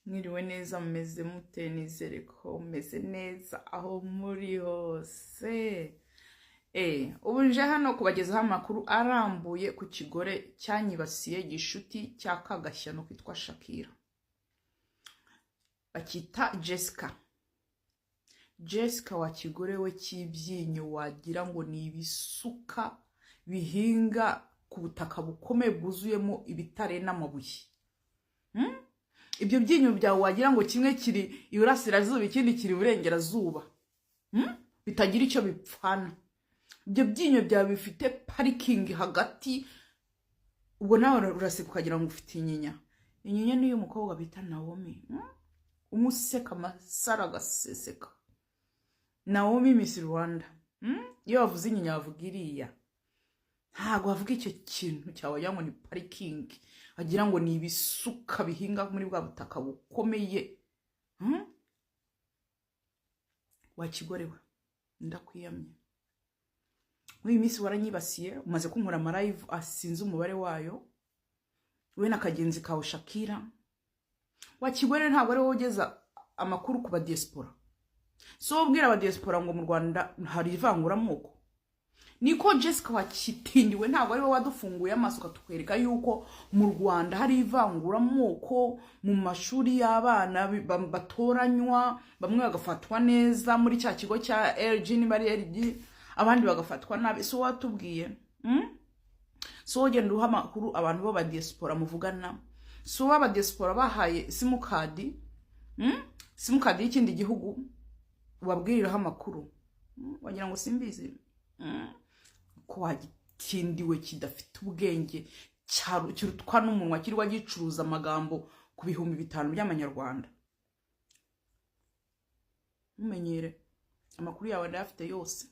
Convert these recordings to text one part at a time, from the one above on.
Mwiriwe neza, mumeze mute? Nizere ko mumeze neza aho muri hose. Ubu nje hano kubagezaho amakuru arambuye ku kigore cyanyibasiye, gishuti cya Kagashyano kitwa Shakira, bakita Jessica. Jessica wa kigore we cy'ibyinyo wagira ngo ni ibisuka bihinga ku butaka bukomeye bwuzuyemo ibitare n'amabuye. Ibyo byinyo byawe wagira ngo kimwe kiri iburasirazuba, ikindi kiri iburengerazuba, Bitagira icyo bipfana. Ibyo byinyo byawe bifite parikingi hagati. Ubwo nawe uraseka ukagira ngo ufite inyinya. Inyinya niyo umukobwa bita Naomi, Umuseka amasaro agaseseka. Naomi Miss Rwanda. Iyo bavuze inyinya bavuga iriya, ntabwo bavuga icyo kintu cyawe wagira ngo ni parikingi, wagira ngo ni ibisuka bihinga muri bwa butaka bukomeye. Wa kigore we, ndakwiyamye. Muri iyi minsi waranyibasiye, umaze kunkora ama live asinze umubare wayo, we na kagenzi kawe Shakira. Wa kigore, ntabwo ari wowe ugeza amakuru ku badiyesipora? Si wowe ubwira abadiyesipora ngo mu Rwanda hari ivanguramoko? Niko Jessica wakitindiwe, ntabwo ari wowe wadufunguye amaso ukatwereka yuko mu Rwanda hari ivanguramoko mu mashuri y'abana batoranywa, bamwe bagafatwa neza muri cya kigo cya LG, niba ari LG, abandi bagafatwa nabi? Si wowe watubwiye? Si wowe ugenda uha amakuru abantu b'abadiyesipora muvugana? Si wowe abadiyesipora bahaye simukadi, Simukadi y'ikindi gihugu ubabwiriraho amakuru? Wagira ngo simbizi? Ko wagitindiwe kidafite ubwenge, kirutwa n'umunwa, kirirwa gicuruza amagambo ku 5000 by'amanyarwanda. Ntumenyere, amakuru yawe ndayafite yose.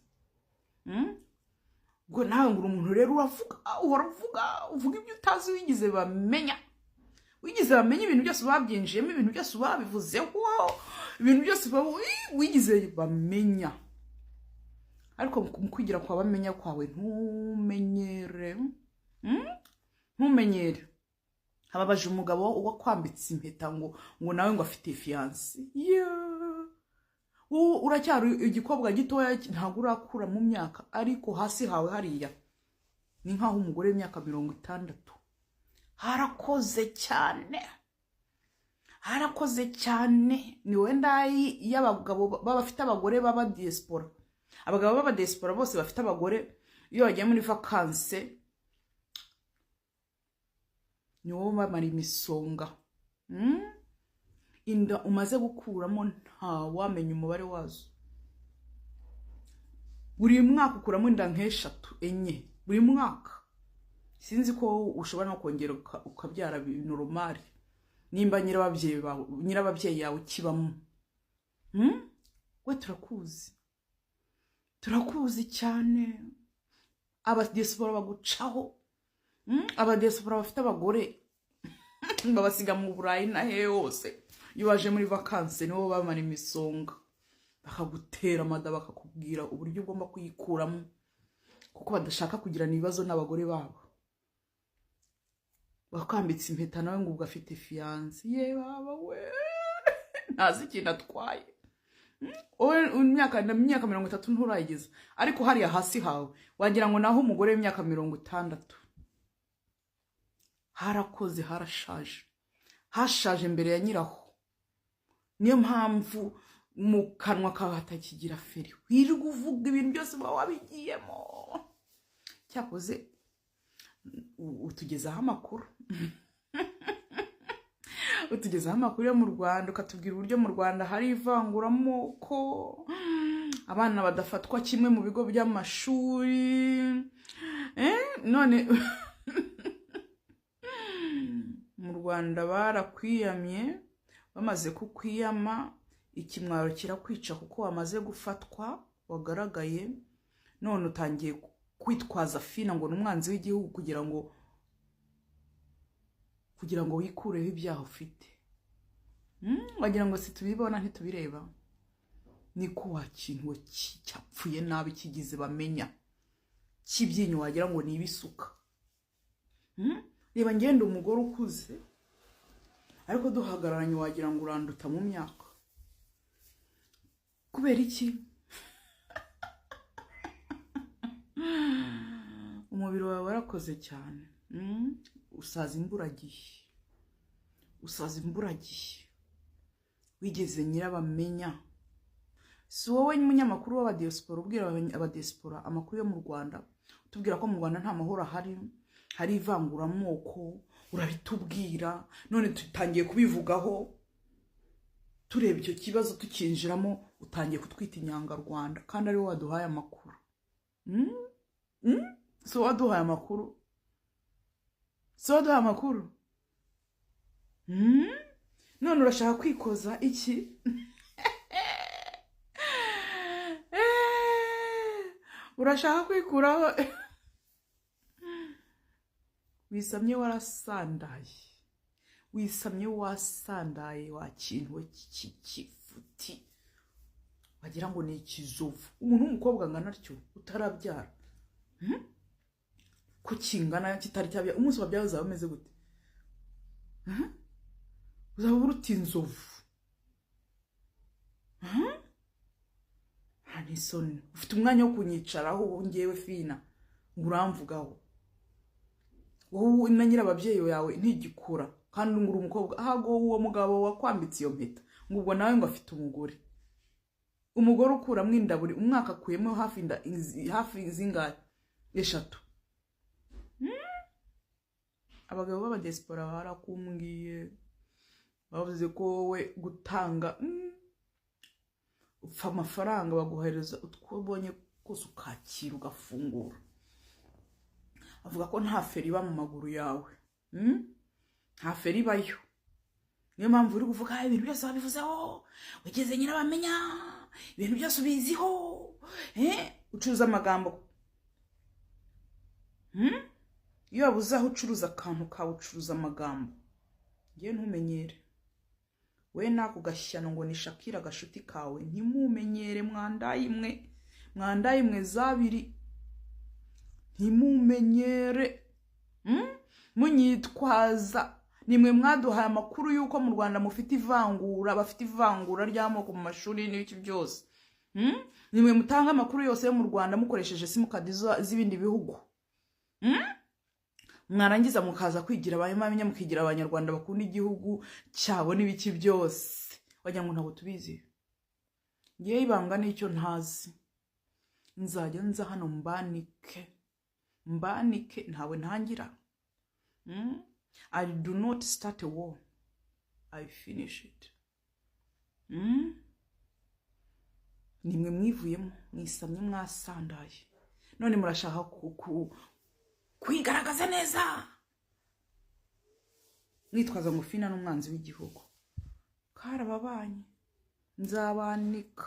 Ubwo nawe ngo uri umuntu rero, uravuga, uhora uvuga, uvuga ibyo utazi, wigize bamenya, wigize bamenya ibintu byose babyinjiyemo, ibintu byose babivuzeho, ibintu byose wigize bamenya. Ariko mu kwigira kwa bamenya kwawe, ntumenyere, Ntumenyere. Hababaje umugabo wakwambitse impeta ngo nawe ngo afite fiancé. Wowe uracyari igikobwa gitoya, ntabwo urakura mu myaka, ariko hasi hawe hariya ni nk'aho umugore w'imyaka 60. Harakoze cyane, harakoze cyane. Ni wowe ndayi y'abagabo bafite abagore b'aba diaspora. Abagabo b'aba diaspora bose bafite abagore, iyo bagiye muri vacances ni wowe bamara imisonga. Inda umaze gukuramo ntawamenya umubare wazo. Buri mwaka ukuramo inda nk'eshatu, enye, buri mwaka. Sinzi ko ushobora no kongera ukabyara normal nimba nyirababyeyi bawe, nyirababyeyi yawe ukibamo. We turakuzi, turakuzi cyane. Abadiyesipora bagucaho. Abadiyesipora bafite abagore babasiga mu Burayi na hehe hose, iyo baje muri vacances nibo bamara imisonga, bakagutera amada, bakakubwira uburyo ugomba kuyikuramo, kuko badashaka kugirana ibibazo n'abagore babo. Bakambitse impeta, nawe ngo ubwo afite fiancé. Ye baba we, ntazi ikintu atwaye. Wowe imyaka 30 nturayigeza, ariko hariya hasi hawe wagira ngo naho umugore w'imyaka 60. Harakoze, harashaje, hashaje mbere ya nyiraho. Niyo mpamvu mu kanwa kawe hatakigira feri, wirirwa uvuga ibintu byose uba wabigiyemo. Cyakoze utugezaho amakuru, utugezaho amakuru yo mu Rwanda, ukatubwira uburyo mu Rwanda hari ivanguramoko, abana badafatwa kimwe mu bigo by'amashuri. None mu Rwanda barakwiyamye. Bamaze kukwiyama, ikimwaro kirakwica, kuko wamaze gufatwa, wagaragaye. None utangiye kwitwaza Fina ngo ni umwanzi w'igihugu kugira ngo wikureho ibyaha ufite. Wagira ngo si tubibona, ntitubireba? Niko wa kintu we cyapfuye nabi, kigize bamenya, cy'ibyinyo wagira ngo ni ibisuka. Reba, ngenda umugore ukuze. Ariko duhagararanye wagira ngo uranduta mu myaka. Kubera iki? Umubiri wawe warakoze cyane. Usaza imburagihe, usaza imburagihe, wigeze nyirabamenya. Si wowe munyamakuru w'abadiyasipora ubwira abadiyasipora amakuru yo mu Rwanda, utubwira ko mu Rwanda nta mahoro ahari, hari ivanguramoko, urabitubwira. None tutangiye kubivugaho, tureba icyo kibazo tukinjiramo, utangiye kutwita inyangarwanda kandi ari wowe waduhaye amakuru. Si wowe waduhaye amakuru? Si wowe waduhaye amakuru? None urashaka kwikoza iki? Urashaka kwikuraho? Wisamye warasandaye, wisamye wasandaye, wa kintu we cy'ikifuti wagira ngo ni ikizovu. Umuntu w'umukobwa angana atyo utarabyara, ko kingana kitari cyabyara, umunsi wabyaye uzaba umeze gute? Uzaba uruta inzovu. Nta n'isoni, ufite umwanya wo kunyicaraho ngewe Fina ngo uramvugaho? Wowe na nyirababyeyi yawe ntigikura, kandi ngo uri umukobwa. Ahago uwo mugabo wakwambitse iyo mpeta, ngo ubwo nawe ngo afite umugore, umugore ukuramo inda buri umwaka, akuyemo hafi inda hafi zingahe? 3. Abagabo b'abadiyasipora barakumbwiye, bavuze ko wowe gutanga upfa amafaranga baguhereza utwo ubonye kose ukakira ugafungura. Avuga ko nta feri iba mu maguru yawe, nta feri ibayo. Niyo mpamvu uri kuvuga ibintu byose wabivuzeho, wigeze nyirabamenya, ibintu byose ubiziho, ucuruza amagambo. Iyo wabuze aho ucuruza akantu kawe ucuruza amagambo. Ngewe ntumenyere we nako gashyano ngo ni Shakira agashuti kawe, ntimumenyere mwandaye imwe, mwandaye imwe zabiri, ntimumenyere. Munyitwaza nimwe mwaduhaye amakuru y'uko mu Rwanda mufite ivangura, bafite ivangura ry'amoko mu mashuri n'ibiki byose. Nimwe mutanga amakuru yose yo mu Rwanda mukoresheje simukadi z'ibindi bihugu. Mwarangiza mukaza kwigira abanyamenya, mukigira abanyarwanda bakunda igihugu cyabo n'ibiki byose, wagira ngo ntabwo tubizi. Ngewe ibanga n'icyo ntazi, nzajya nza hano mbanike, mbanike, ntawe ntangira. I do not start a war, I finish it. Nimwe mwivuyemo, mwisamye mwasandaye, none murashaka kwigaragaza neza mwitwaza ngo Fina n'umwanzi w'igihugu. Karababanye, nzabanika.